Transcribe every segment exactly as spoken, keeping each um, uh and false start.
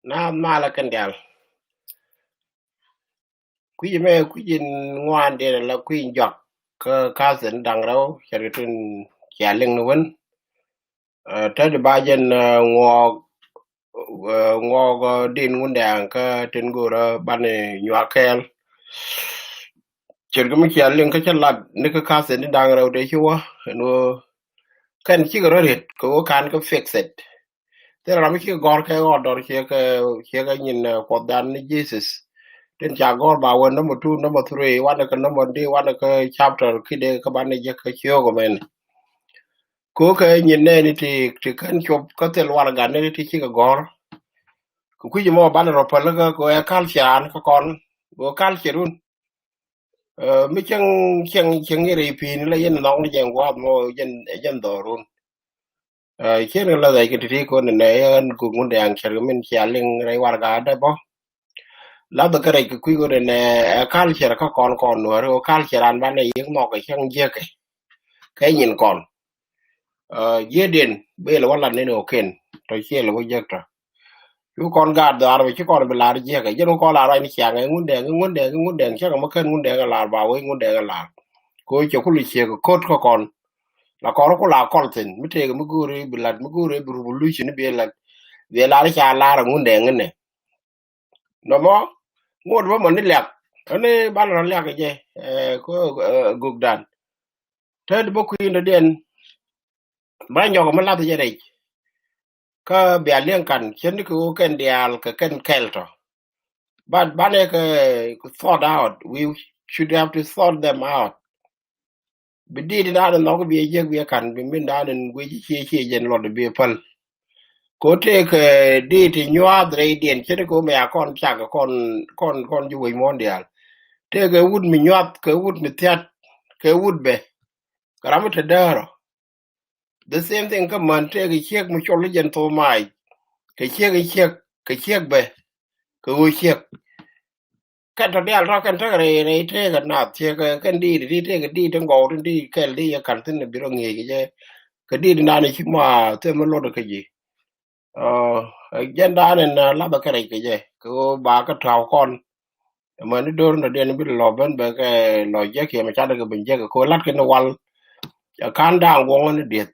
Naath malä kɛn diaal. Kui̱c mɛ kui̱c in ŋuan diɛn ala kui̱c in juak kä ka̱thin da̱ŋ rɛw cɛ ri tin cia liŋ ni wen. Ɛ, täti ba jɛn, ɛ, ŋuɔɔk, ɛ, ŋuɔɔk, ɛ, din Ŋundɛŋ kä tin go̱rä banɛ nyuak kɛɛl. Cɛ ri mi cia liŋ kä cä lat ni kä ka̱thin ni da̱ŋ rɛw dee ci wä ɛn ɣöö kɛn cikɛ rɔ riet kɛ ɣöö kan kä fix it. Thil ram mi cikɛ gɔ̱r kɛ ɣɔt dɔr ciɛ kɛ, ciɛ kɛ nyin, ɛ, Kuɔthdan ni Jesus. Tin ca gɔ̱r ba wä number two, number three, wanɛ kɛ number di, wanɛ kɛ chapter kidɛ kä banɛ jɛ kɛ ciök mɛn. Ko kɛ nyin nɛni ti, ti kän cop kä thil warɛga nɛni ti cikɛ gɔ̱r. Kɛ kui̱c mɔ banɛ rɔ päl kä kɛ ɛ culture an kä kɔn. Kɛ culture run. Ɛ, mi cäŋ, cäŋ, cäŋ i̱ rɛy pi̱i̱ni la yɛn nhɔk ni jɛ ŋuath mɔ jɛn, jɛn dhɔrun. Ɛ, cien kɛ lath ɛ kɛ ti̱ti̱ kɔn nɛ ɛ ɣän guk Ŋundɛŋ cär kɛ min cia liŋ rɛy warɛga dee bä. Lath ɛ kɛ rɛc kɛ kui̱ kɔn nɛ ɛ culture kä kɔn kɔn Nuääri ɛ culture an banɛ yiëk nhɔk kɛ cäŋ jiäkɛ. Kɛ nyin kɔn. Ɛ, jiäkdiɛn, bel wä lat ni ni ɣöö kɛn, tɔ ciɛ lɛ wä jek tɔ. Cu kɔn gaat dhɔaar bɛ ci kɔn bi lar jiäkɛ. Jɛn wä kɔn lar ruac ni ciaŋ ɛ Ŋundɛŋ, ɛ Ŋundɛŋ, ɛ Ŋundɛŋ, cäŋ mɛ kän Ŋundɛŋ ɛ lar ba wee Ŋundɛŋ ɛ lar. Ko cɛ kulɛ ciek ko̱t kä kɔn. La kɔn ku la kɔl thin, mi tëëk mi go̱o̱ri bi lat, mi go̱o̱ri bi revolution bi lat. Bi lar ca lar ɛ Ŋundɛŋ inɛ. Nɔmɔ, ŋot bä mɔ ni liak. Ani bal rɔ liak jɛ, ɛ, ko, ɛ, gukdan. Tet bä kui̱n dɔ̱diɛn. Ba nyɔk mi lath jɛ rɛc. Kä bia liɛŋ kan, cɛ ni kɛ ɣöö kɛn diaal kɛ kɛn kɛl tɔ. But banɛ kɛ sort out. We should have to sort them out. Bi dit dan in nhɔk bi jiäk bi kan bi min dan in guic cie cie jɛn luɔt bi päl. Ko tëëkɛ dit in nyuath rɛydiɛn ce̱t ko mɛ a kɔn cak kɔn, kɔn, kɔn ji̱ wec muɔ̱n diaal. Tëëkɛ wut mi nyuath kɛ wut mi thiat kɛ wut bɛ. Kɛ ram mi te däärɔ. The same thing kä män tëëkɛ ciek mi col i̱ jɛn thok mac. Kɛ ciek i̱ ciek, kɛ ciek bɛ. Kɛ ɣöö ciek. Kɛn tɔ diaal tɔ kɛn tekɛ rɛy rɛy tëëkɛ nath ciek kɛn diit ti tëëkɛ diit ti ŋɔw ti diit kɛl diit yɛ ka̱n thi̱n bi rɔ ŋi̱eec kɛ jɛ. Kɛ diit nani ci ma themɛ lot kɛ ji̱. Ɛ, jɛn dan in, ɛ, lathɛ kɛ rɛc kɛ jɛ kɛ ɣöö ba kɛ ta̱w kɔn. Mɛ ni do̱r ni diɛn bi lɔ ben bɛ kɛ lɔ jek yɛ mɛ cat kɛ ben jek kɛ ɣöö lat kɛ ni wal. Ɛ, ka̱n da̱a̱ŋ guɔŋ ni dieth.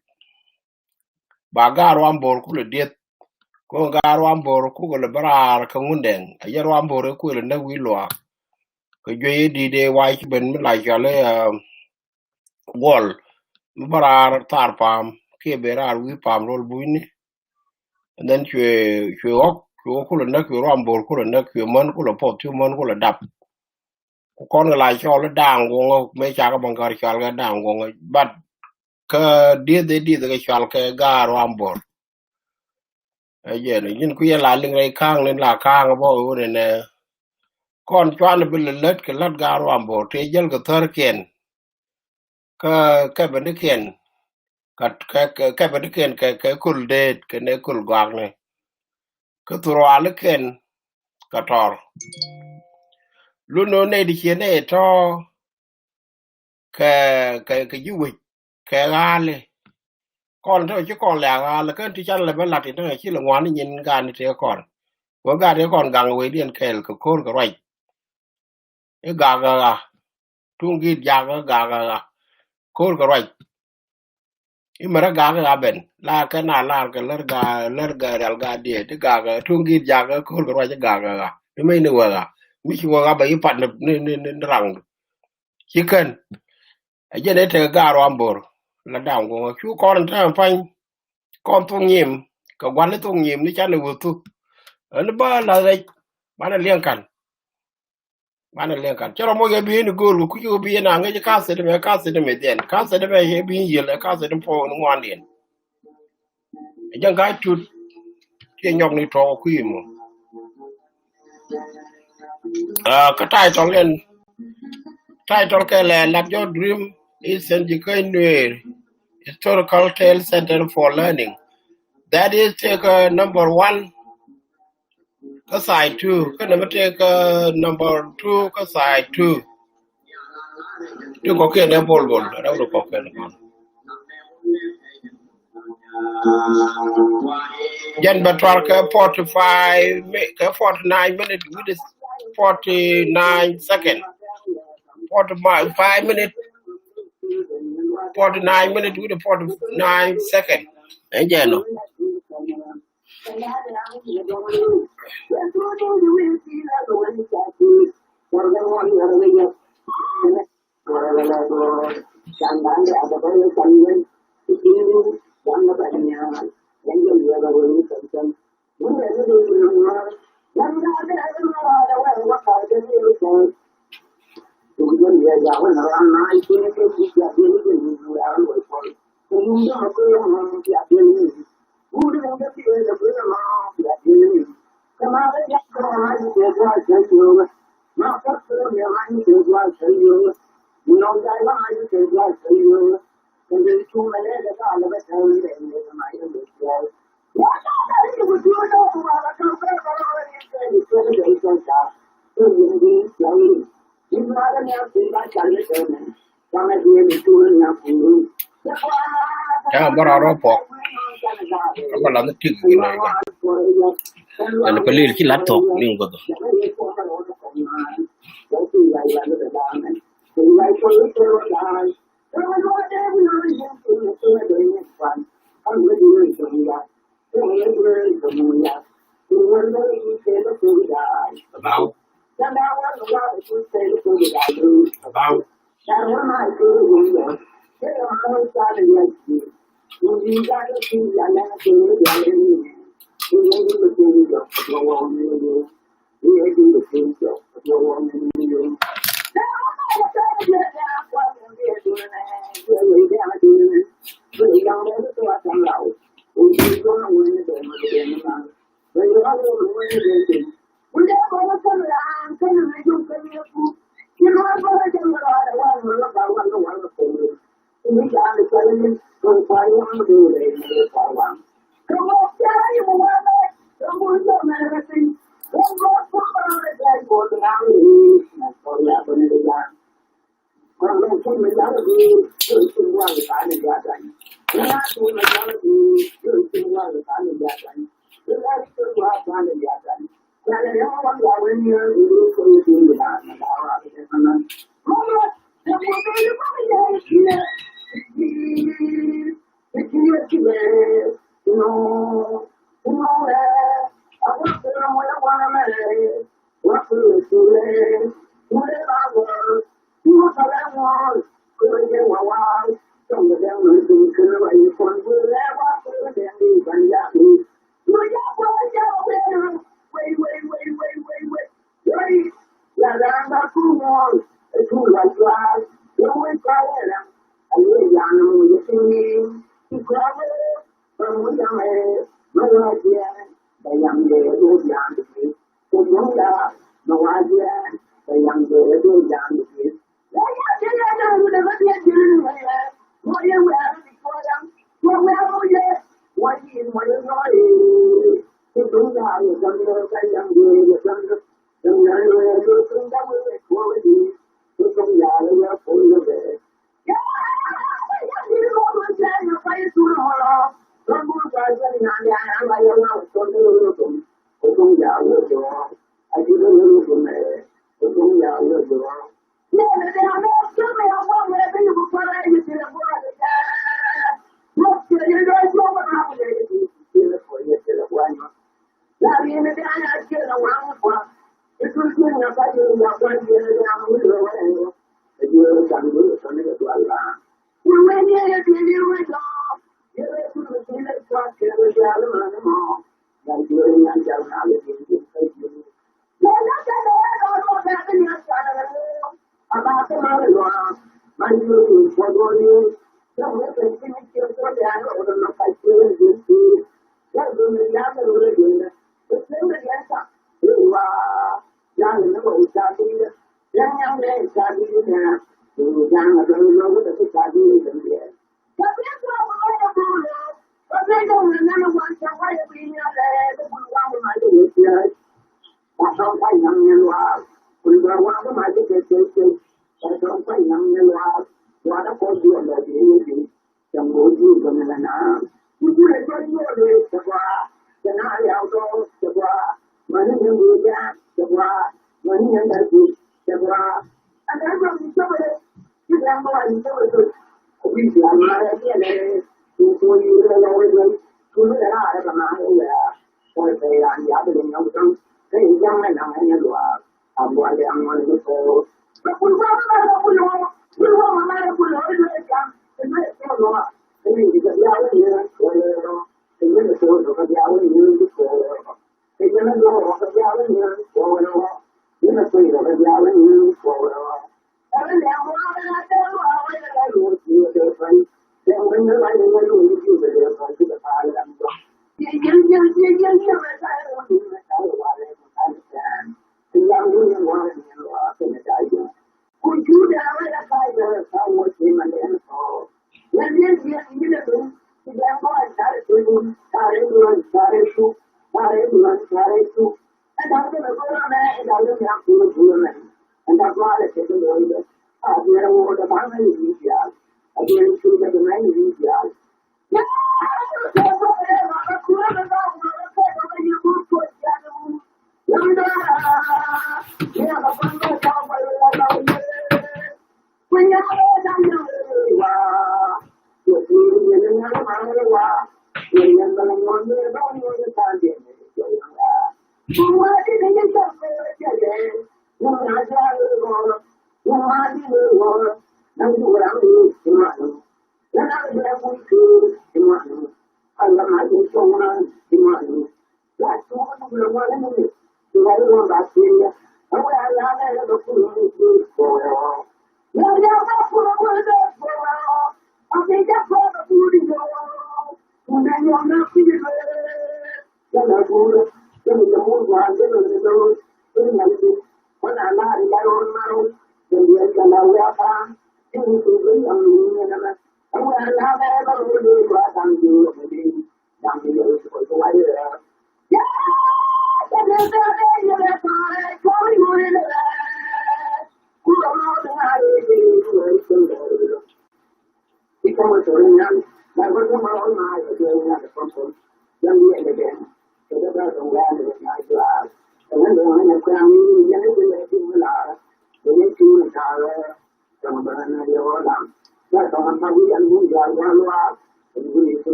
Ba gaat ruam bo̱o̱r kulɛ dieth. Ko gaat ruam bo̱o̱r kukɛ lɛ bä raar kɛ Ŋundɛŋ. A yɛ ruam bo̱o̱r ɛ kuël ɛ näk wi̱i̱ luaak. Kɛ juey ɛ di̱t ɛ wac ci ben mi la cɔl i̱, ɛ, guɔl. Mi bä raar thar pa̱a̱m kiɛ ben raar wi̱i̱ pa̱a̱m rol bunyni. And then cuɛ, cuɛ ɣɔk, cuɛ ɣɔk kulɛ näk, cuɛ ruam bo̱o̱r kulɛ näk, cuɛ män kulɛ poth, cuɛ män kulɛ dap. Ku kɔn kɛ la cɔl i̱ da̱a̱ŋ guɔŋä mëë cakɛ bäŋ kär cɔal kɛ da̱a̱ŋ guɔŋä. But kä dieth i̱ dieth kɛ cɔal kɛ gaat ruam bo̱o̱r. Ɛ jɛn nyin ku yɛ la liŋ rɛy ka̱a̱ŋ ni la ka̱a̱ŋ bä ɣöö nɛnɛ. Kɔn cuanɛ bi lɛ lät kɛ lät gaat ruam bo̱o̱r tëë jäl kɛ thärkiɛn. Kä kɛpɛ ni kiɛn kɛ, kɛ, kɛ, kɛpɛ ni kiɛn kɛ, kɛ köl deet kɛ nɛ köl gɔakni. Kä thurɔalikiɛn kɛ tɔr. Lun nɔ nɛy ti ciɛ nɛy tɔ kɛ, kɛ, kɛ ji̱ wec kɛ ɣa̱a̱li. Kɔn tɔ ci kɔn lɛ a ɣa̱a̱li kɛn ti can lɛ bä lat ti tɔ ci lɛ ŋuan ni nyin gaan ni tëë kɔn. Wä gaat ti kɔn gaŋ wecdiɛn kɛɛl kɛ ko̱r kɛ ruac. I̱ gak ɣä ɣa. Tuŋ gi̱i̱t jak ɣä gak ɣä ɣa. Ko̱r kɛ ruac. I̱ märä gak ɣä ɣa ben. La kɛ na lar kɛ lär ga, lär ga rial ga diet. I̱ gak ɣä tuŋ gi̱i̱t jak ɣä ko̱r kɛ ruac i̱ gak ɣä ɣa. I̱ mec ni wä ɣa. Mi ci wä ɣa bɛ i̱ pat ni, ni, ni, ni, ni raŋdu. Ci kän. Ɛ jɛn ɛ tekɛ gaat ruam bo̱o̱r. La da̱a̱ŋ guɔ̱ŋä. Cu kɔn in täämɛ pa̱ny. Kɔn thok nyim. Kɛ gua̱n ni thok nyim ni canɛ wä thuk. Ɛn bä la rɛc. Banɛ liɛŋ kan. Banɛ liɛŋ kan. Cɛ rɔ moc ɛ bi̱i̱n i̱ gööl kɛ kui̱c kɛ bi̱i̱n a ŋäc i̱ ka̱thit mɛ, ka̱thit mɛ dhiɛn. Ka̱thit mɛ yɛ bi̱i̱n yiël ɛ ka̱thit mɛ puɔ̱ɔ̱n ŋuandiɛn. Ɛ jɛn ga̱a̱c tut. Ciɛ nyɔk ni tuɔɔk kui̱ mɔ. Ah, kä title kɛn, title kɛ lɛ lat jɔ Dream Eastern Jikäny Nuer Historical Tale Center for Learning. That is take, uh, number one kä side two, kä nɛmɛ take, uh, number two kä side two. Ti kɔkiɛn ɛ bol bol, rɛw ti kɔkiɛn ɛ bol. Jɛn bɛ tuar kɛ forty five mi- kɛ forty nine minute wi̱dɛ forty nine second. Forty five minute, forty nine minute wi̱dɛ forty nine second. Ɛn jɛn nɔ. Ca bä rɔ rɔ pɔk. Kä bä lath tik gin ɛ jɛ. Ɛn kɛ lil ci lath thok liŋ gɔth. Baw. Baw.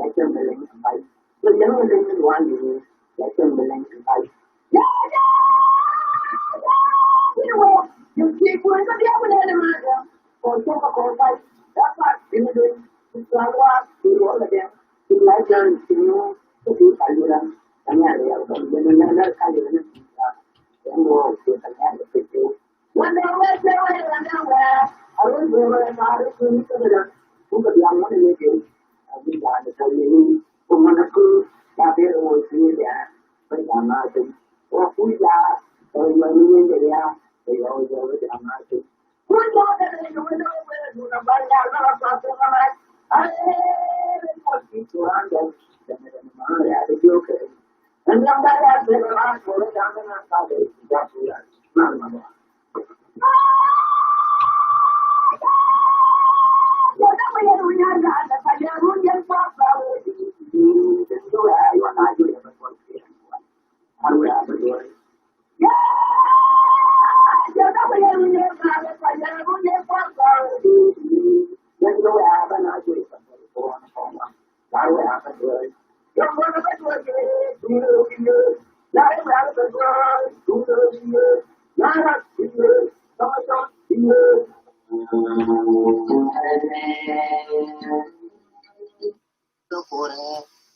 Lɛ cɛ mi leny kɛ pay. Lɛ cɛ mi leny kɛ luaŋ ni. Lɛ cɛ mi leny kɛ pay.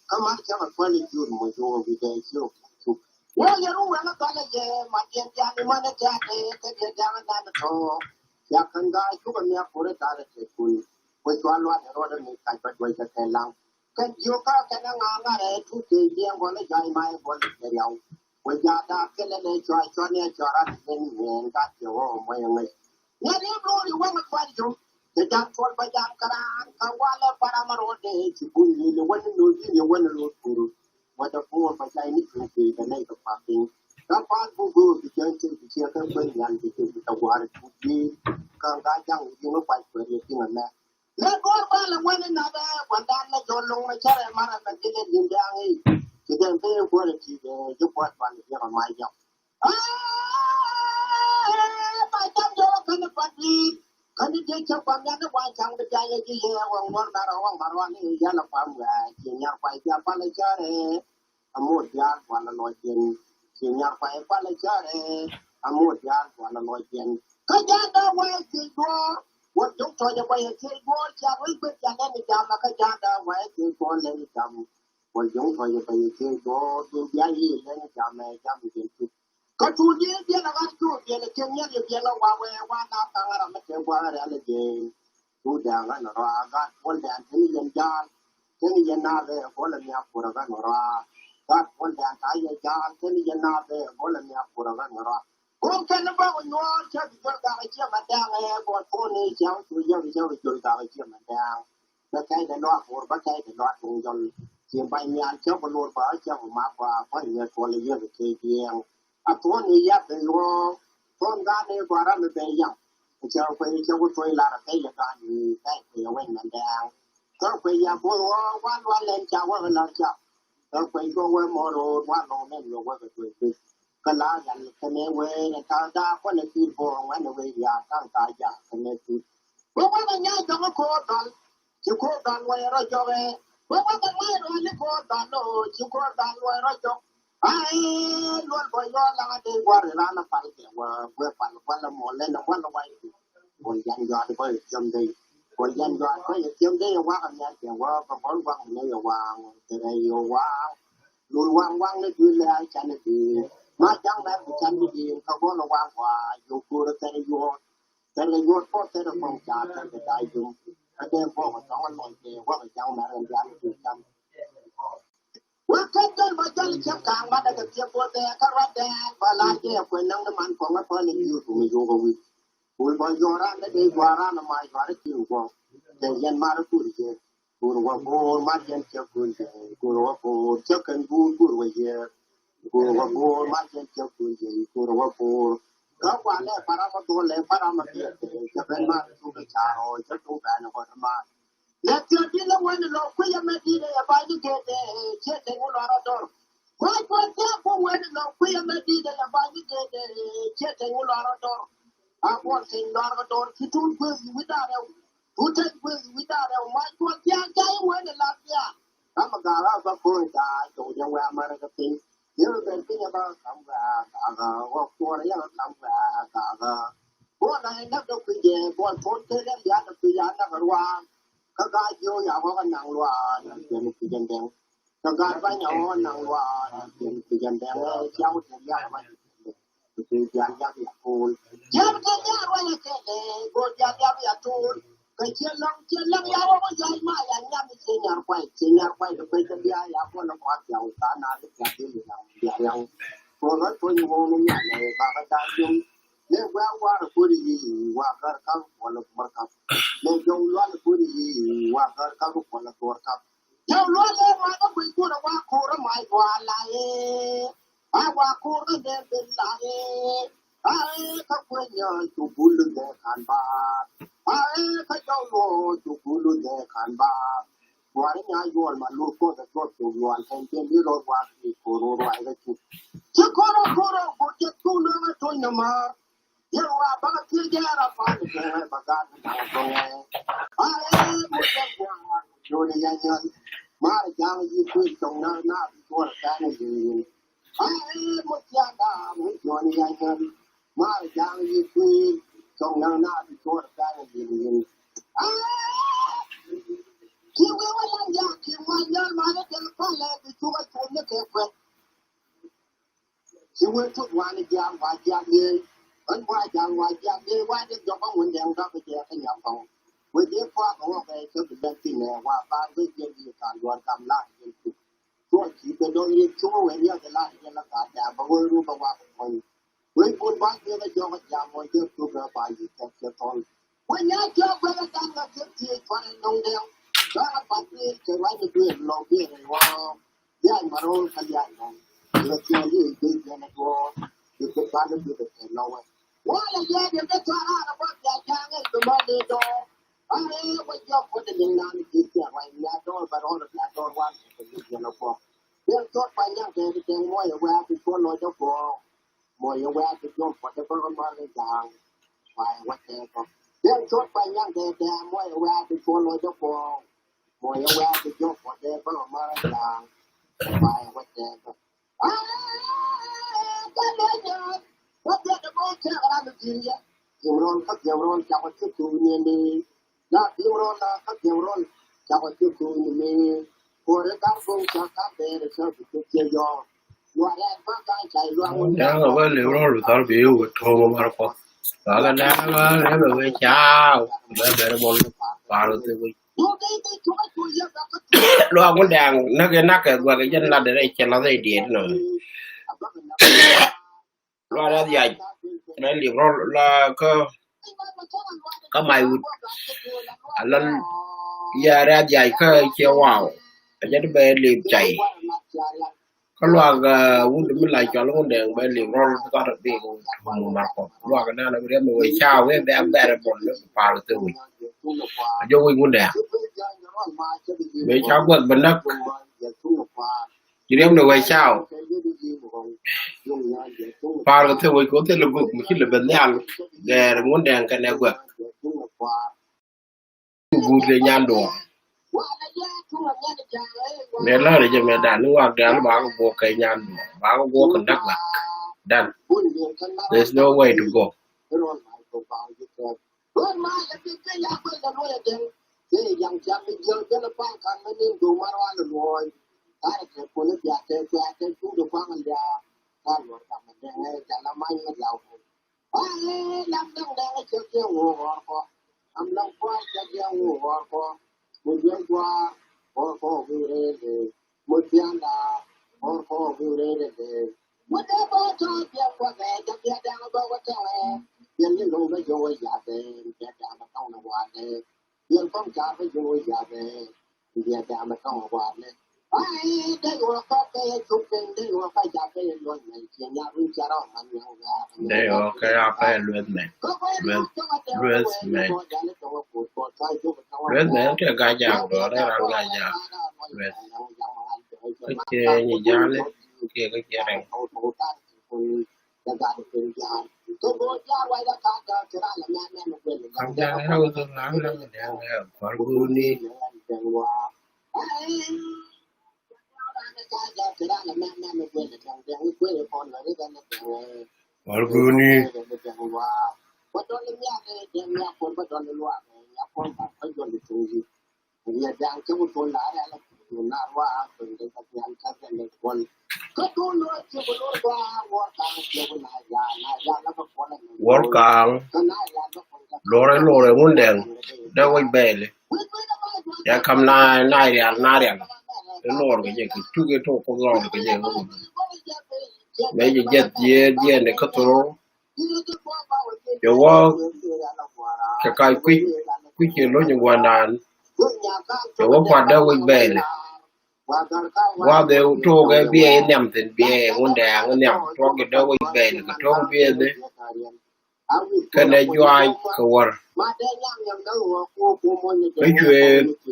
Kä ma cä ma kuali jur mo jo wi de jo. Wa ya ru wa na kala je ma je ya ni ma na ja de ke je ja na na to. Ya kan ga ju ba mi a kore ta de te kun. Ko jo lwa de ro de ni ka ba jo ja ke lang. Kɛ jiök kä kɛn ɛ ŋa̱a̱ ŋa̱rɛ tuut kɛ jiɛɛn gɔl ɛ jɔ̱a̱c ma ɛ gɔl ɛ riaw. Wä ja̱a̱ da̱a̱k kɛn ɛ nɛ cɔ̱a̱c cɔ̱a̱n ɛ cɔ̱a̱r a ti nɛn ŋuɛɛn ka tiɛ wä ɔ mɔc ɛ ŋäc. Ŋäc ri̱i̱m lo̱o̱r i̱ wäŋ ɛ kua̱r jom kɛ ja̱a̱k tuɔl bä ja̱a̱k käraar kä walɛ param ɛ rɔɔdɛ ci guny li̱l ɛ wän ɛ lo̱o̱r ji̱n ɛ wän ɛ lo̱o̱r kur. Wä dɛ puɔr bä ja̱a̱c ni cuŋ kɛ kɛ nɛy kɛ kua̱r piny. Kä pa̱a̱t buk go̱o̱r bi jɛn cɛ bi ciɛ kä kuën nhial bi cɛ bi tɛ gua̱a̱r ɛ tuut ji̱. Kä ŋa̱ ja̱ŋ wi̱i̱ ji̱n ɛ kua̱c kuɛɛr yɛ ji̱n ɛ mɛ. Lɛ duɔ̱ɔ̱r ba lɛ wän in nath ɛ gua̱ndan lɛ jɔl lo̱ŋ mɛ cärɛ marɛ mɛ gilɛ di̱n dɛ̈ɛ̈ŋ i̱. Ci dɛn pee kuäärɛ ti̱i̱ bɛ ji̱ kuäär pan i̱ jiäk ɛ mac jɔk. Aa, ba jam jɔk kä ni pat di̱i̱t. Kä ni ji̱ cä kuam yan ni wa caŋ bi ja̱ yɛ ji̱ yɛ wä ŋuɔ̱r mɛ rɔ wä ŋuɔ̱r wä ni yɛl ɛ kuam wɛ ci nyar kuay bia pal ɛ cärɛ. Amot diaal kualɛ lɔc jiɛn. Ci nyar kuay kualɛ cärɛ. Amot diaal kualɛ lɔc jiɛn. Kä ja̱a̱n da̱a̱ wɛɛc thiec duɔ̱ɔ̱r. Wä juŋ tɔ̱ɔ̱c ɛ kuay ɛ thiec duɔ̱ɔ̱r cia ruec gueth ca lɛn i̱ jam ɛ kä ja̱a̱n da̱a̱ wɛɛc thiec duɔ̱ɔ̱r lɛn i̱ jam. Wä juŋ tɔ̱ɔ̱c ɛ kuay ɛ thiec duɔ̱ɔ̱r duŋ bia yiëë lɛn i̱ jam ɛ jam i̱ jɛn cuk. Kä tuun dieen biɛl ɛ ɣa̱r cuur biɛl ɛ tiɛŋ nhial yɛ biɛl ɛ wa wee wa na kaŋ ɛ ram mi tëë gua̱a̱k ɛ rial ɛ jɛɛn. Tuudɛ ɣän rɔ a gat puɔldɛ an teni yɛn jaal teni yɛn naabɛ gɔlɛ mi a kurɛ ɣän rɔ a gat puɔldɛ an ta yɛ jaal teni yɛn naabɛ gɔlɛ mi a kurɛ ɣän rɔ a. Kum kɛn bä ku nyuɔɔr cä bi jɔl gak a ciɛ ma dɛŋ ɛ gɔl tuuni cɛ wä cu yɛ bi cɛ bi jɔl gak a ciɛ ma dɛŋ. Bä kɛy dɛ lɔa bor bä kɛy dɛ lɔa tuŋ jɔl ci ba̱ny nhial cä bi lor bä cä bi ma gɔaa bä nyɛ tuɔl yɛ bi kɛ jiɛɛŋ. A tuɔni ya bi luɔɔ tuɔn gani gɔaa ram bi bɛ yaŋ. Cɛ kuɛ cɛ ku tuɔy lar a kɛy yɛ gani kɛy kuɛ yɛ wɛny ma dɛŋ. Kä kuɛ yɛ bo̱o̱th ɣɔɔ wan lual lɛn ca wä ɣä la̱r ca. Kä kuɛ cuɔ wä mɔr ɣöö wan lɔŋ nɛn yɛ wä kɛ tuɔy kueth. Kä la̱r yal kɛnɛ wee nɛ ta̱a̱ da̱a̱ kuɔnɛ pi̱i̱r bo̱o̱ ŋuɛn wee ya̱a̱ ta̱a̱ ka̱a̱ ja̱a̱ kɛnɛ pi̱i̱r. Wä wä kɛ nya̱a̱ jɔk kä ko̱o̱r dɔl. Ci ko̱o̱r dɔl luɔy rɔ jɔk ɛ. Wä wä kɛ ŋa̱c rɔ̱ li ko̱o̱r dɔl lo̱o̱ ci ko̱o̱r dɔl luɔy rɔ jɔk. Aɛ luɔl bä yɔɔl laŋä dee gua̱r iran a pal kɛ wä guɛ pal gua̱l a muɔl lɛn a gua̱l a wa̱y. Guɔl yan jɔaat bä yɛ tiɛm dee. Guɔl yan jɔaat bä yɛ tiɛm dee yɛ wa̱k a mia̱r kɛ wä bä guɔl wa̱k mi nɛ yɛ wa̱a̱ŋ kɛ rɛy yɛ wa̱a̱ŋ. Lul wa̱a̱ŋ wa̱a̱ŋ ni duël lɛ a can ni dee. Ma ja̱ŋ mɛr bi can ni dee kä guɔl a wa̱a̱ŋ wa̱a̱ yɛ ko̱r kɛn yuɔɔt. Kɛn yuɔɔt kɔ kɛn kɔŋ ca kɛn kɛ da̱a̱ yum. Kä dee guɔk a thɔŋ a lɔc kɛ wa̱k a ja̱ŋ mɛr ɛn diaal ni dee can. Wä kɛn jɔl bä jɔl cɛ ka̱a̱ŋ mat ɛ kɛ thiep bo̱o̱th ɛ kä ruat dɛɛk bä la̱r jɛ ɛ kuɛn näŋ ni man kɔŋ ɛ päl ɛ jiöth mi yok ɛ wi̱c. Wul bä yɔ̱ɔ̱r ran ni dee gua̱a̱r ran ɛ ma yɔ̱a̱r ɛ cil guɔ̱ŋ. Kɛ yɛn mar ɛ kur jɛ. Kur wä bo̱o̱r mar yɛn cɛ kun jɛ. Kur wä bo̱o̱r cɛ kɛn guur kur wä yɛ. Kur wä bo̱o̱r mar yɛn cɛ kun jɛ. Kur wä bo̱o̱r. Kä kualɛ param ɛ dhol ɛ param ɛ biɛt ɛ cɛ ben mar ɛ tuk ɛ car ɔ cɛ tuk bɛn ɛ bɔt mar. Lɛ thia̱a̱ di̱t lɛ wen lɔ kui̱ ɛmɛ di̱t ɛ ba ni gete ciɛ te ŋu lɔr adɔr. Kua̱c kua̱c thia̱a̱ ku wen lɔ kui̱ ɛmɛ di̱t ɛ ba ni gete ciɛ te ŋu lɔr adɔr. A kuɔl keny lɔr adɔr ci tuut gueth wi̱i̱ da̱a̱ rɛw. Tuut tec gueth wi̱i̱ da̱a̱ rɛw mac kuɔl thia̱a̱ ca i̱ wen la thia̱a̱. Ba ko̱o̱ŋ ca jɔw jɛ wɛ amärä kä piny. Yɛ bɛ ben piny ɛ ba kam wɛ a gaga wä kuɔrɛ yɛ kam wɛ a gaga. Buɔl a ɛ näk dɔ kui̱ jɛ buɔl tuɔt kɛ lɛ lia̱a̱ dɔ kui̱ a näk ruaar. Kä gaa jiö ya wä kä naŋ luaar na jɛ ni kui̱ jɛ ndɛŋ. Kä gaa bany a wä naŋ luaar na jɛ ni kui̱ jɛ ndɛŋ ɛ ciaŋ wä jɛ lia̱a̱ wä. Kɛ jal yap ya tuul. Jal kɛ nyar wa ya kɛ lɛ, go jal yap ya tuul. Kɛ ciɛ lɔŋ, ciɛ lɔŋ ya wä, go jal ma ya nyam, ciɛ nyar kuay, ciɛ nyar kuay, kɛ kuay kɛ bia ya, go lɔ kuat ya, ka na lɛ ya, ya, ya, ya. Ko lɔ to ni wo ni ya lɛ, ba ka da jum. Lɛ wa wa ko ri yi, wa kar ka, wa lɔ mar ka. Lɛ jɔw lɔ ko ri yi, wa kar ka, wa lɔ tor ka. Jɔw lɔ lɛ ma ka kuy ko wa ko ra ma wa la ye. A wa kur kä dee ben la ee. A ee kä kueny nya cu gul dee kan ba. A ee kä jɔw luɔ cu gul dee kan ba. Kuari nya yuɔl ma lu kuɔth a tuɔth cu yuɔl kɛn jɛ li rɔ wa ki koro ruai kä cu. Ci koro koro ku jɛ cu lu kä tuny na mar. Yɛ wa ba ka thiec jɛ ra pa ni kɛ ba gat ni daŋ tuɔŋɛ. A ee mu jɛ guaŋ wa cu ni ya nyɔl. Mar jaŋ yi kui̱ tuɔŋ na na bi tuɔr kɛn yi. Ae mɔ tianda mɔ jɔni ya nyari. Mar jang yi kuir tong na na bi tor ka ni yin yin. Ae ki we wa lan ya ki wa nyar ma ne del pale bi tuwa tuwa ne ke kwe. Ki we tut wa ni jam wa jam ye. An wa jam wa jam ye wa de jɔba mun de an ka bi de ka nyam kɔŋ. We de kwa ka wa ka ke bi lan ti ne wa ba we de di ka luar kam la yin tu. Tuɔɔk ci bɛ dɔ̱ŋ yet cuŋä wee riɛk kɛ lar yɛ la ka dɛ̈ɛ̈m bä wee ru bä wak mɔny. Wee kun ba thiek ɛ jɔk ɛ jam mɔny jɛ tuk ɛ ba yi kɛt kɛ thɔl. Wee nya jɔk wee ɛ da̱ŋ ɛ thiek thiek cuarɛ nɔŋ dɛ̈ɛ̈m. Cuarɛ ba thiek kɛ ruac ni duëël lɔk biɛ rɛy wä. Liac ma ro̱o̱l kä liac nɔŋ. Yɛ thiek liec biec yɛn ɛ duɔ̱ɔ̱r. Yɛ bi ban ni biɛ kɛ kɛ lɔk wɛ. Wala yɛ diɛ bɛ tɔra na bɔ bia jaŋɛ bi mɔ ni dɔ. Are wä jɔ ko de liŋ na ni bi tia wa nya dɔ ba rɔ na dɔ wa ni bi tia na ko. Bɛ tɔ pa nya de de mɔ yɛ wa bi ko lɔ jɔ ko. Mɔ yɛ wa bi jɔ ko de ba ma ni jaŋ. Wa wa te ko. Bɛ tɔ pa nya de de mɔ yɛ wa bi ko lɔ jɔ ko. Mɔ yɛ wa bi jɔ ko de ba ma ni jaŋ. Wa wa te ko. Yaŋ a bä lip rɔl bi thɔl bi wä to̱o̱m mar kɔ. Ba kɛ da̱a̱n ba lɛ bɛ wee caw bɛ bɛr bɔl par wä thik wec. Luaak wä da̱a̱n näk kɛ näk kɛ guak kɛ jɛn lat dee rɛy cɛ lath rɛy diet nɔ. Luaak rɛ̈th yac rɛ̈ lip rɔl la kä kä may wut. Alal ya rɛ̈th yac kä ciɛ waw. A jɛ ti bɛ lip cay. Kä luaak wut mi la cɔl wun dɛŋ bɛ lip rɔl kä rɔ bi mu mar kɔ. Luaak nana bi rɛm wee ca wee bɛ bɛr bɔl ni par thik wec. A jɛ wec wun dɛŋ. Bɛ ca guath bɛ näk. Ci riɛm ni wee caw. Par kɛ thil wec kɛ thil guk mi ci lɛ ben nhial. Gɛɛr ŋun dɛŋ kɛnɛ guɛk. Guut kɛ nyan duɔ̱ɔ̱r. Mɛ lär jɛ mɛ dan ni ŋuak dan ba kɛ guɔk kɛ nyan duɔ̱ɔ̱r ba kɛ guɔk kɛ näk guɛk. Dan. There's no way to go. Ruɔn ma yɛ bi piny a kuɛl kɛ luɔy a dɛŋ. Thie yaŋ tiam mi jiäk jɛn a paŋ kan mi niŋ go̱o̱k ma ruan a luɔɔny. Karɛ kɛ kuɔl i̱ bia kɛ kuɛ a kɛ cuŋ di kuaŋ a liaak. Ka luɔr kam a dɛŋ ɛ jal a many mi law kɛ. Aɛ lam dɛŋ dɛŋ a cɛ kiɛ ŋuɔk ɣɔr kɔ. Am lam kua̱r cɛ kiɛ ŋuɔk ɣɔr kɔ. Mu jiäk gua̱a̱r ɣɔr kɔ wi̱i̱ rɛy lëë. Mu thia̱a̱ŋda ɣɔr kɔ wi̱i̱ rɛy lëë. Mu dee bä tɔ̱ biɛ kuɔth ɛ jɛ biɛ dɛŋ bä wä tɛŋɛ. Biɛ ni lo̱w bä jiök wä yath ɛ biɛ dɛŋ bä tɔŋ ni wath ɛ. Biɛ kɔŋ ca̱r bä jiök wä yath ɛ biɛ dɛŋ bä tɔŋ ni wath ɛ. Ai dee wä kɔk kɛ yɛ cuk piny dee wä kɔk jath kɛ yɛ luɔth mɛ ciɛ nyath win cɛ rɔ man nyaŋ wä. Dee wä kɛ ya kɛ yɛ lueth mɛ. Lueth, lueth mɛ. Lueth mɛ tɛ ga̱ jaak dɔɔr ɛ ran ga̱ jaak. Lueth. Kä cɛ nyi ja̱a̱li kiɛ kä cɛ rɛŋ. Kam ja̱a̱li rɛw thok ram ram dɛŋ ɛ kuar guni. Wal guni. Wal kaŋ. Lore lore ŋun dɛŋ. Dee wec bɛɛli. Ya kam na na rial na rial. Lore kɛ jɛ kɛ cuk ito ko lore kɛ jɛ. Mɛ jɛ jɛ diɛ diɛ ne kato. Cɛ wä kɛ kac kui̱c kui̱c cɛ lo̱ny gua̱ndan. Cɛ wä kuat dee wec bɛɛli. Gua̱th ɛ tuɔɔk ɛ biɛ i̱ nhiam thi̱n biɛ ŋun dee aŋ nhiam tuɔɔk i̱ dee wec bɛɛli kɛ tuɔɔk biɛ dhi. Kɛnɛ juaac kɛ wär. Kä cuɛ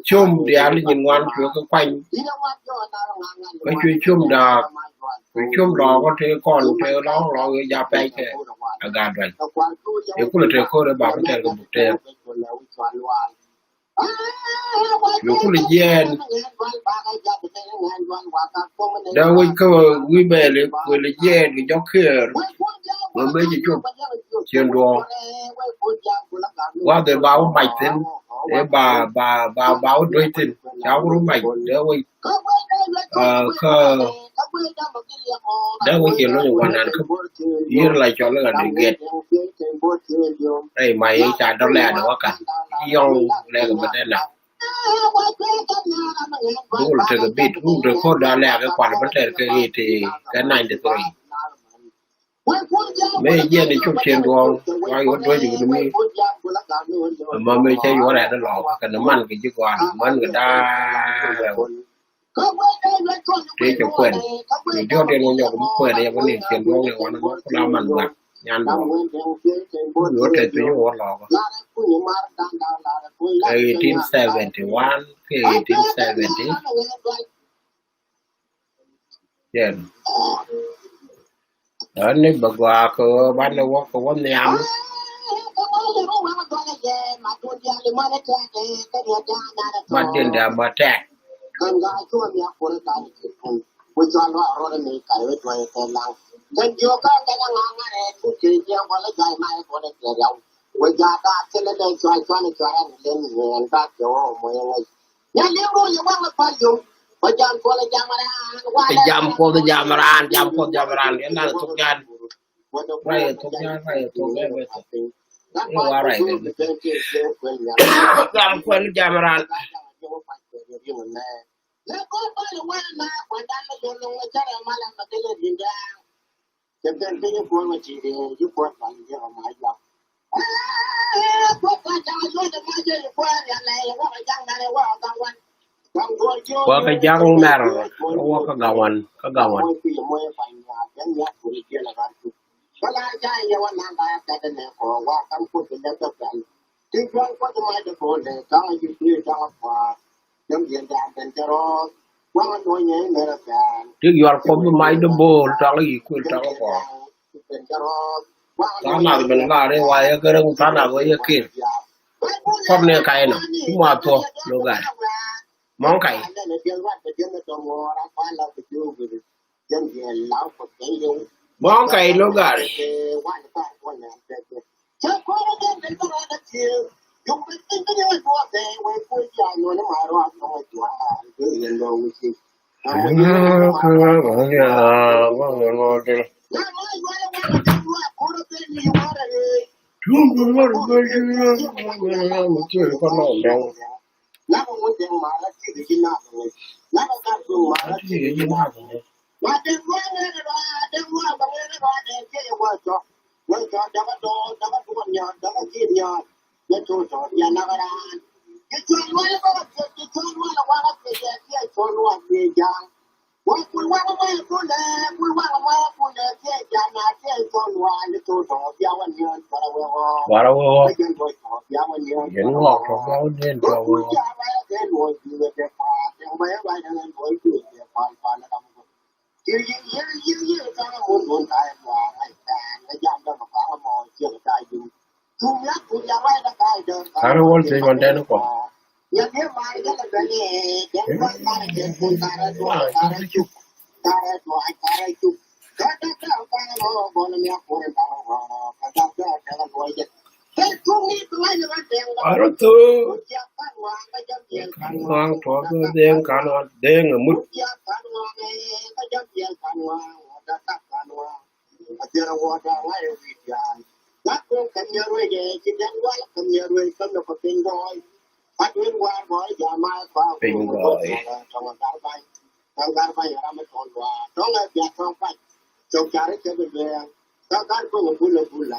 com diaal nyin ŋuan cuɛ kɛ kuany. Kä cuɛ com daak. Cuɛ com lɔɔk kä tëë kɔn tëë lɔɔk lɔɔk i̱ ja pɛc kɛ. Ɛ gaat duac. I̱ kulɛ tëë ko̱r i̱ bak tɛr kɛ buk tɛr. Yokul jiɛɛn. Dee wec kä wi̱i̱ bɛɛli kuël jiɛɛn kɛ jɔk kiɛɛr. Wä mëë ci cop cien duɔɔk. Wath ëë ba wä mac thi̱n ëë ba ba ba ba wä duec thi̱n ca wä ru mac dee wec. Kä dee wä cie lo̱ny wanan kä yier la cɔl i̱ ɣän i̱ gɛt. Rɛy ma yɛ ca dɔl lɛ adɛ wä ka̱n yɔŋ lɛ kɛ bä dee na. Dul tekɛ bit dul tekɛ ko̱r dɔl lɛ akɛ kual bä tɛr kɛ i̱ ti kɛ ninety three. Mëë jiɛn i̱ cop cien duɔ̱ɔ̱ŋ wa yuɔ duɔ̱c i̱ wuni mi. Ɛmɔ mëë cɛ yuɔ rɛ̈t ilɔɔk kɛn man kɛ ji̱ gɔaa man kɛ da̱a̱ rɛw. Tëë cɛ kuɛn i̱ diɔ̱k diɛn wä nyɔk mi kuɛn i̱ yɛ wä ni cien duɔ̱ɔ̱ŋ i̱ wä ni wä kula man gua̱k nyan duɔ̱ɔ̱ŋ. Yuɔ tɛth piny wä lɔɔk. Eighteen seventy one kɛ eighteen seventy. Jɛn. Ɛ ni bɛ gɔaa kɛ ɣöö banɛ wä kɛ wä nhiam. Mat diɛn dɛ mɔ tɛk. Kɛ jam puɔth jam raan, jam puɔth jam raan, yɛn dan thok jan. Rayɛ thok jan, rayɛ thok jan, rayɛ thok. Ni wa ray kɛ. Jam kuɛn jam raan. Wä kä ja̱ŋ mɛr wä kä gawan kä gawan. Ti yual kuɔth bi mac di bo̱o̱l tɔŋ i̱ kuël tɔŋ kɔɔr. Tha̱a̱ŋ nath ben lar i̱ wa yɛ gɛrɛ ŋu tha̱a̱ŋ nath wä yɛ kir. Kɔr ni ka̱y nɔ ti muath thuɔ̱k lo gat. Mɔŋ ka̱y. Mɔŋ ka̱y lo gat. Wara wä wä. Yɛn ŋɔk tɔ bä wä den tɔ wä wä. Karɛ wä te man den kɔ. Karɛ wä te man den kɔ. Arɔ thok. Kan ŋuaŋ tuɔɔk, deŋ kan ŋuaŋ, deŋ a mut. Piny gɔɔy.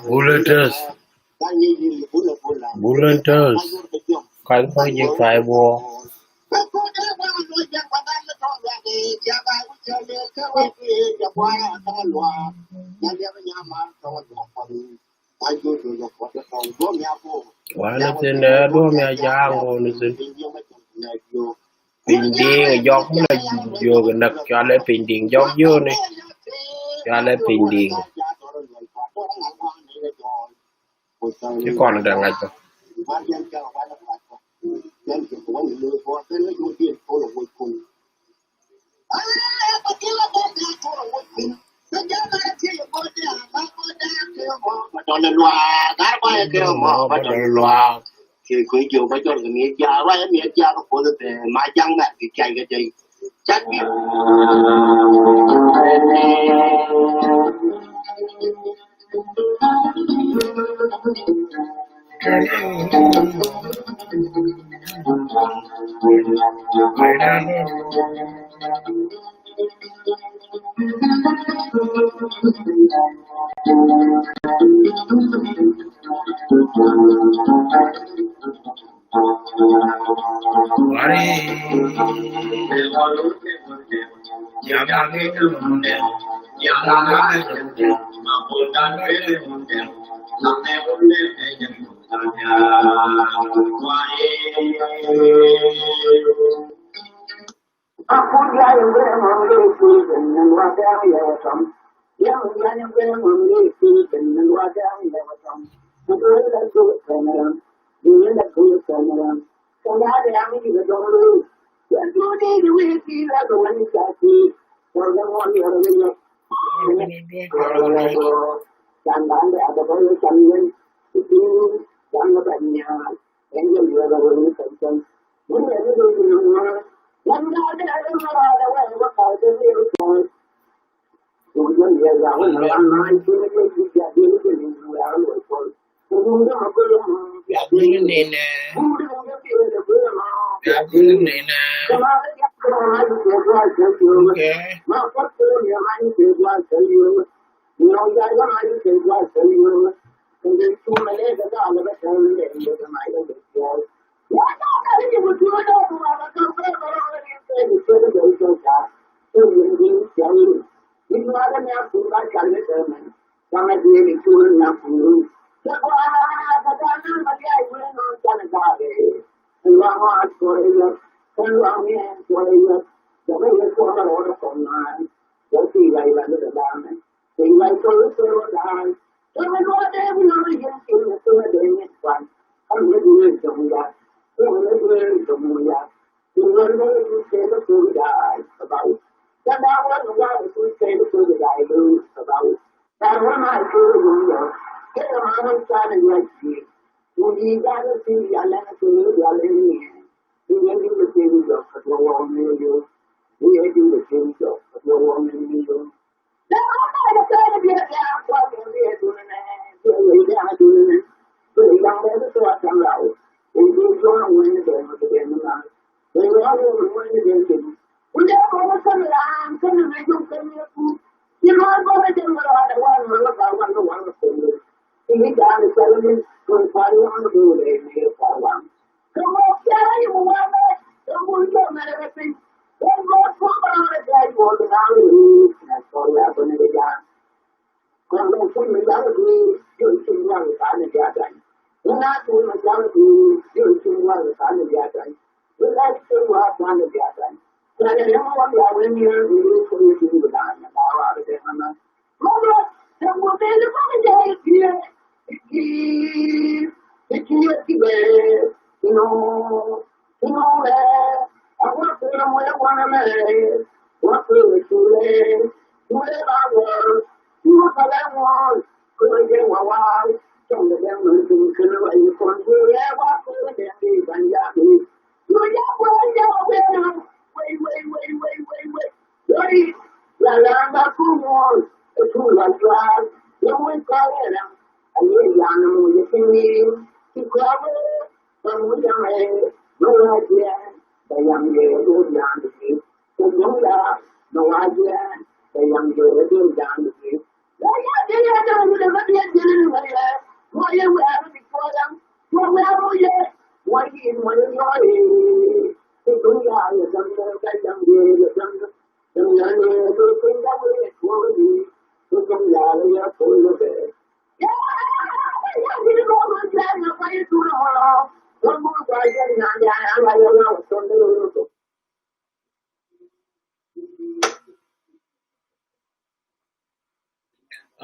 Bulletas. Bulletas. Kac kɔc ji̱ kac buɔ. Wanɛ thin dee duɔ̱ɔ̱m ya ja̱a̱ŋ ɣöö ni thin. Piny di̱i̱ŋ jɔk mi la jiök näk, cɔalɛ piny di̱i̱ŋ jɔk jiöni. Cɔalɛ piny di̱i̱ŋ. Ci kɔn dee ŋa̱c bä.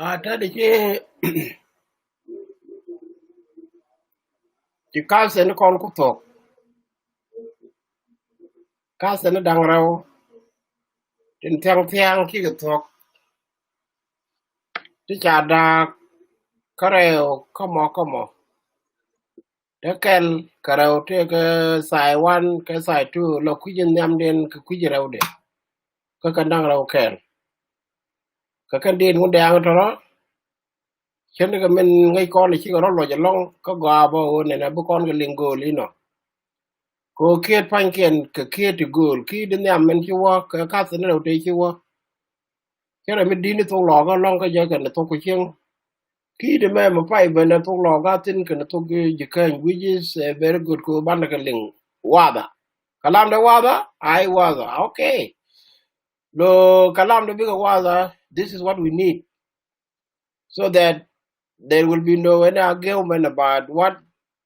A tä di ci ci cousin kɔn ku thok. Cousin daŋ rɛw tin thiaŋ thiaŋ ki ki thok. Ti ca daak kä rɛw kä mɔ kä mɔ. Te kɛl kɛ rɛw tëë kɛ side one kɛ side two lɔ kui̱c in nhiamdiɛn kɛ kui̱c rɛwdɛ. Kä kɛn da̱ŋ rɛw kɛl kɛ kɛn diit ŋun dɛ̈ɛ̈ŋ tɔ̱rɔ. Cändɛ kɛ min ŋäc kɔn ɛ cikɛ rɔ lɔc ɛlɔ̱ŋ kä gɔaa bä ɣöö nɛnɛ bi kɔn kɛ liŋ gööl inɔ. Kɛ ɣöö kiet pa̱nykiɛn kɛ kiet ti gööl ki̱i̱t in nhiam min ci wä kɛ kath in rɛw tëë ci wä. Cä rɛ mi di̱t ni thok lɔɔkä lɔ̱ŋ kä jɛ kɛn thok ku cieŋ. Ki̱i̱t mɛ mɛ pay ben ɛ thok lɔɔkä thin kɛn thok ji̱ käny, which is, uh, very good kɛ banɛ kɛ liŋ. Wadha. Kalam dɛ wadha, ay wadha. Okay. Lo kalam dɛ bikɛ wadha, this is what we need. So that there will be no any argument about what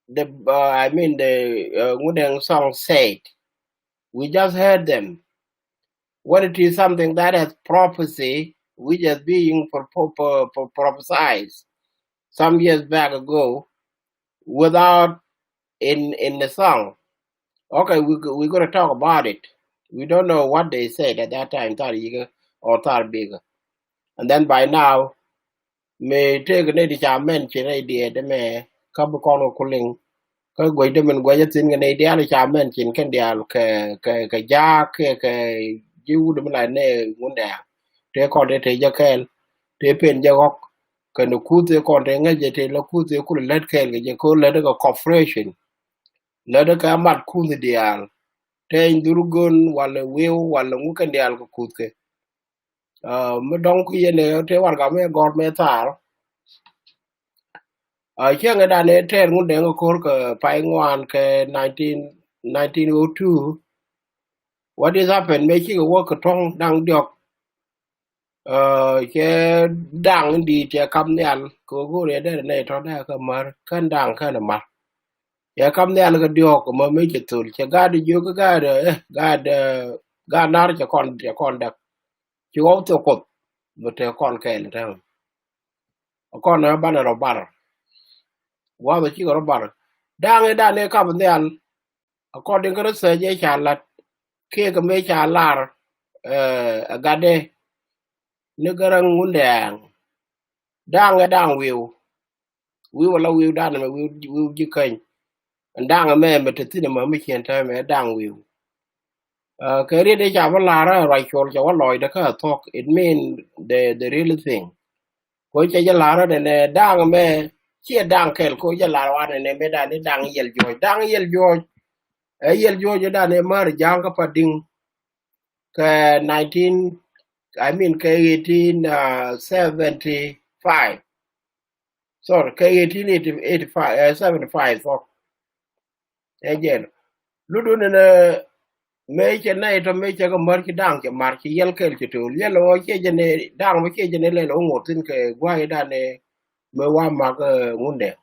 the, uh, I mean the, uh, Ngudeng song said. We just heard them. When it is something that has prophecy, which is being pro-, pro-, pro-, pro-, prophesied some years back ago, without in, in the song. Okay, we, we gonna talk about it. We don't know what they said at that time, thar yikɛ or thar bikɛ. And then by now, mëë tëëkɛ nɛy ti ca mention idiɛt ɛmɛ kä bi kɔn kɛ ku liŋ. Kä guecdä min guecä thi̱n kɛ nɛy diaal ca mention kɛn diaal kɛ, kɛ, kɛ jaak kɛ, kɛ ji̱ wut mi la nɛ Ŋundɛŋ. Tëë kɔn tëë tëë jɛ kɛɛl, tëë pen jɛ ɣɔ̱k. Kɛn kuth tëë kɔn tëë ŋäc jɛ tëë la kuth tëë kulɛ lät kɛɛl kɛ jɛ kɛ ɣöö lätdä kɛ cooperation. Lätdä kɛ mat kuth diaal. Tëë in dhur gön walɛ wi̱i̱w walɛ ŋu kɛn diaal kɛ kuth kɛ. Uh, mi dɔŋ ku yɛn ɛ te warɛga mi gɔr mi thar. Uh, cieŋ ɛ dan ɛ tɛɛr Ŋundɛŋ ɛ ko̱r kɛ pay ŋuan kɛ nineteen, nineteen oh two. What is happen? Mëë cikɛ wä kɛ tuɔ̱ŋ da̱ŋ diɔ̱k. Uh, cɛ da̱ŋ in di̱i̱t cɛ kap nhial kɛ ko̱r ɛ dɛr nɛ tɔ̱ dɛ kɛ mär kän da̱ŋ kän mär. Cɛ kap nhial kɛ diɔ̱k mär mëë cɛ thol cɛ gaat jiök kɛ gaat, eh, gaat, eh, gaat nar cɛ kɔn, cɛ kɔn däk. Ci ɣɔw thok Kuoth bɛ te kɔn kɛɛl tɛm. Kɔn ɛ banɛ rɔ bar. Wath ɛ cikɛ rɔ bar. Da̱ŋ ɛ dan ɛ kap nhial. According kɛ research ɛ ca lat kiɛ kɛ mëë ca lar, eh, ɛ gatdɛ ni Garaŋ Ŋundɛŋ. Da̱ŋ ɛ da̱ŋ wi̱i̱w. Wi̱i̱ wala wi̱i̱ dan mɛ wi̱i̱, wi̱i̱ ji̱ käny. Ɛn da̱ŋ mɛ mɛ te thi̱n mɛ mi cien te mɛ da̱ŋ wi̱i̱. Uh, kɛ riet i̱ ca bä la̱r ruac col ca wä lɔcdä kä thuɔ̱k. It mean the, the real thing. Ko cɛ jɛ la̱r nɛ nɛ da̱ŋ mɛ ciɛ da̱ŋ kɛl ko jɛ la̱r wa nɛ nɛ mɛ da̱ŋ ni da̱ŋ yɛl juɔc. Da̱ŋ yɛl juɔc. Ɛ yɛl juɔc da̱ŋ ni mär ja̱ŋ kä pa di̱ŋ. Kɛ nineteen, I mean kɛ eighteen, uh, seventy five. Sorry, kɛ eighteen eighty, eighty five, eh, seventy five, oh. Ɛ jɛn. Lutdu nɛnɛ mëë cɛ nɛy tɔ mëë cɛ kɛ mär ci da̱ŋ cɛ mär ci yɛl kɛl cɛ to̱l. Yɛl ɔ ciɛ jɛn ɛ da̱ŋ mɛ ciɛ jɛn ɛ lɛl ɔ ŋot thi̱n kɛ gua̱a̱c dan ɛ mëë wa mak, eh, Ŋundɛŋ.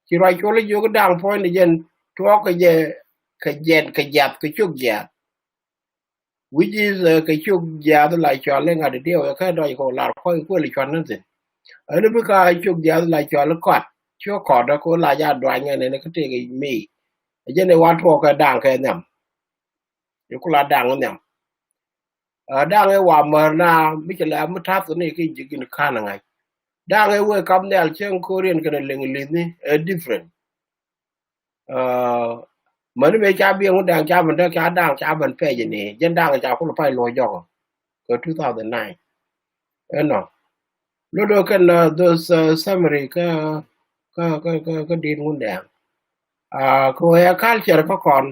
Ci ruac col jiök da̱ŋ puɔ̱ny ni jɛn tuɔɔk kɛ jɛ kɛ jɛn kɛ jiath kɛ cuk jiath. Which is, uh, kɛ cuk jiath la cɔal i̱ ŋa̱t diɛw ɛ kä dɔc kɔ lar kɔc kuël cuan ni thi̱n. Ɛn bi ka cuk jiath la cɔal i̱ kɔt. Cu kɔt ɛ ko la ja duany ɛn ɛn kä tëëk i̱ mi. Ɛ jɛn i̱ wa tuɔɔk kɛ da̱ŋ kɛ nhiam. I̱ ku la da̱ŋ nhiam. Da̱ŋ ëë wa mär na mi cɛ lɛ mi ta̱th ni ki ji̱ gin ka̱n ŋa̱c. Da̱ŋ ëë wee kap nhial cäŋ ko̱riɛn kɛnɛ liŋ li̱thni ɛ different. Mäni mëë ca biɛ ŋun da̱ŋ ca ben däk ca da̱ŋ ca ben pɛc ni jɛn da̱ŋ ca kul pay luɔ jɔk kɛ two thousand nine. Ɛnɔ lot ɔ kɛn those summary kä kä kä kä dit ŋun da̱ŋ. Kɛ wee culture kä kɔn.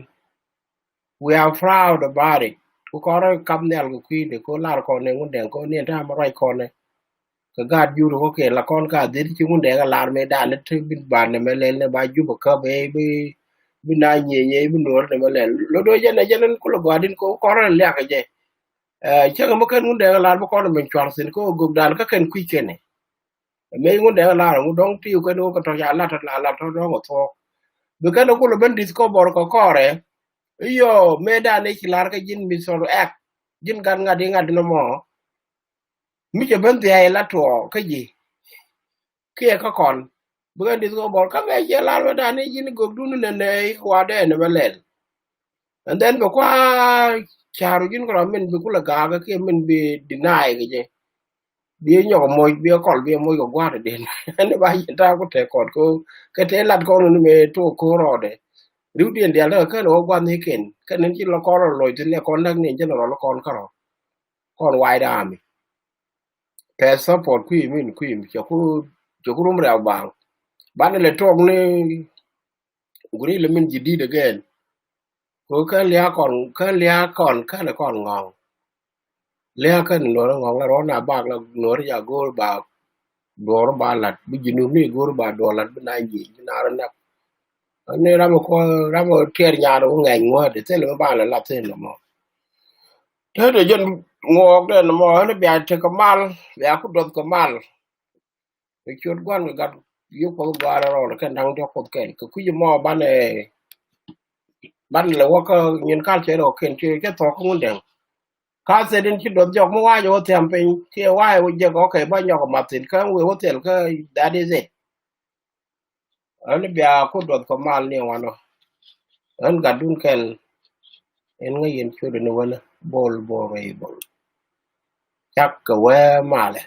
We are proud about it. Ku kɔn rɔ kap nhial kɛ kui̱ni ko lar kɔn ni ŋun dɛŋ ko ni ta̱a̱ ma ruac kɔn ni. Kɛ gaat jur ko kɛ la kɔn ka dhil ci ŋun dɛŋ a lar mëë dan ni ti bin ban ni mɛ lɛl ni ba jup a käp ɛ bi bi na nyieny ɛ bi nuɔr ni mɛ lɛl. Lo do jɛn ɛ jɛn ni kulɛ gɔaa din ko kɔn rɔ liak kɛ jɛ. Cäŋ mɛ kɛn ŋun dɛŋ a lar bi kɔn ni mɛ cuar thin ko gok dan kä kɛn kui̱ kɛn ni. Mëë ŋun dee lar ŋu dɔ̱ŋ ti kɛn ɣöö kɛ tɔ̱ ca lat la lat tɔ̱ dɔ̱ŋ ɛ thuɔ̱k. Bi kɛn ɛ kulɛ ben discover kɛ kɔrɛ. Iyɔ mëë dan ɛ ci lar kä ji̱n mi sɔl ɛk ji̱n gat ŋa̱t i̱ ŋa̱t nɔmɔ. Mi cɛ ben thia̱a̱c la tuɔɔk kä ji̱ kiɛ kä kɔn. Bi kɛn discover kä mëë cɛ lar mëë dan ɛ ji̱n gök dun nɛ nɛ i̱ kuadɛ nɛ bɛ lɛl. And then bi kua ca̱ru ji̱n kɛ rɔ min bi kulɛ gakä kiɛ min bi deny kɛ jɛ. Bi nyɔk moc bi kɔl bi moc kɛ gua̱a̱r den. Ɛn ba yɛn ta̱a̱ ku tɛk kɔn ko kɛ tëë lat kɔn ni mëë tok ko̱r rɔɔdɛ. Ri̱w diɛn dial däk kän wä gua̱n ni kɛn kän ni ci lɔ kɔn rɔ loc thin lɛ kɔn däk ni jɛn rɔ lɔ kɔn kärɔ. Kɔn wac dä ami. Pɛ support kui̱ min kui̱ cɛ ku cɛ ku rum rɛw baŋ. Banɛ lɛ tuɔk ni Guri lɛ min ji̱ di̱t again. Ko kä lia̱a̱ kɔn kä lia̱a̱ kɔn kä lɛ kɔn ŋɔ̱ŋ. Lia̱a̱ kä ni nuɔ̱r ŋɔ̱ŋ lɛ ruɔ̱n na bak lɛ nuɔ̱r ca go̱o̱r ba duɔ̱ɔ̱r ba la̱t bi ji̱ nu mi go̱o̱r ba duɔ̱ɔ̱r la̱t bi na nyic bi na rɔ näk. Ni ram kɔ ram tiɛɛr nyaar wä ŋɛny ŋuäär di thil mi ba lɛ la̱t thil nɔmɔ. Te te jɛn ŋuɔɔk dee nɔmɔ ni bia tekɛ mal bia ku duɔth kɛ mal. Kɛ ciöt gua̱n kɛ gat yio̱k Kuɔth gua̱a̱r rɔɔdɛ kɛn da̱ŋ diɔ̱k Kuoth kɛl kɛ kui̱c mɔ banɛ banɛ lɛ wäkä nyin kal cɛ rɔ kɛn cɛ cɛ thɔk kä Ŋundɛŋ. Ka thil in ci duɔth jɔk mi wa̱a̱ jɛ wä thiam piny kiɛ wa̱a̱ wä jek ɔkɛ ba nyɔk ɛ mat thil kä wëë wä thil kä that is it. Ɣän bia ku duɔth kɛ mal ni wanɔ. Ɣän gatdun kɛl in ŋäc yɛn ciötdɛ ni wälä bol bol rɛy bol. Cak kɛ wee malɛ.